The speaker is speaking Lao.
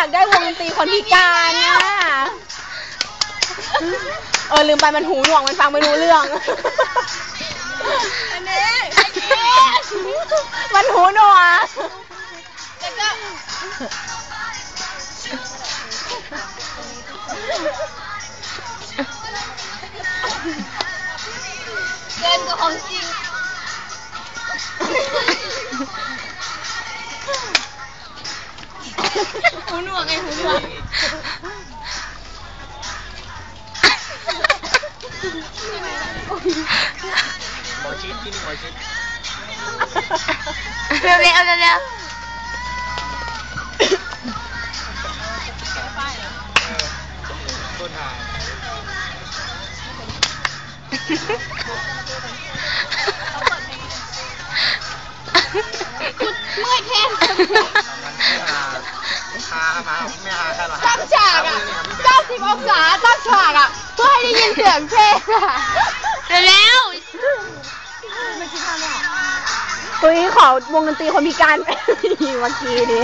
ຢາກໄດ້ວົງດົນຕີຄົນພິການນະ. ເອີ ລືມໄປ ມັນຫູໜວກ ມັນຟັງບໍ່ຮູ້ເລື່ອງ. ອັນນີ້ ມັນຫູໜວກ. ແລ້ວກໍ ເກີນກວ່າຂອງຈິງ. ຫູໜວກໄງ ຫູໜວກ. ໝໍຊິດ ທີ່ນີ້ໝໍຊິດ. ເລັວໆ ເລັວໆ. ເອີ ຕົ້ນຫາ. ເມື່ອຍແທນ. ຕັ້ງສາກອະ ເກົ້າສິບອົງສາ ຕັ້ງສາກອະ ເພື່ອໃຫ້ໄດ້ຍິນສຽງເພງ. ແລ້ວ ຕຸ້ຍ ຂໍວົງດົນຕີຄົນພິການ ເມື່ອກີ້ນີ້.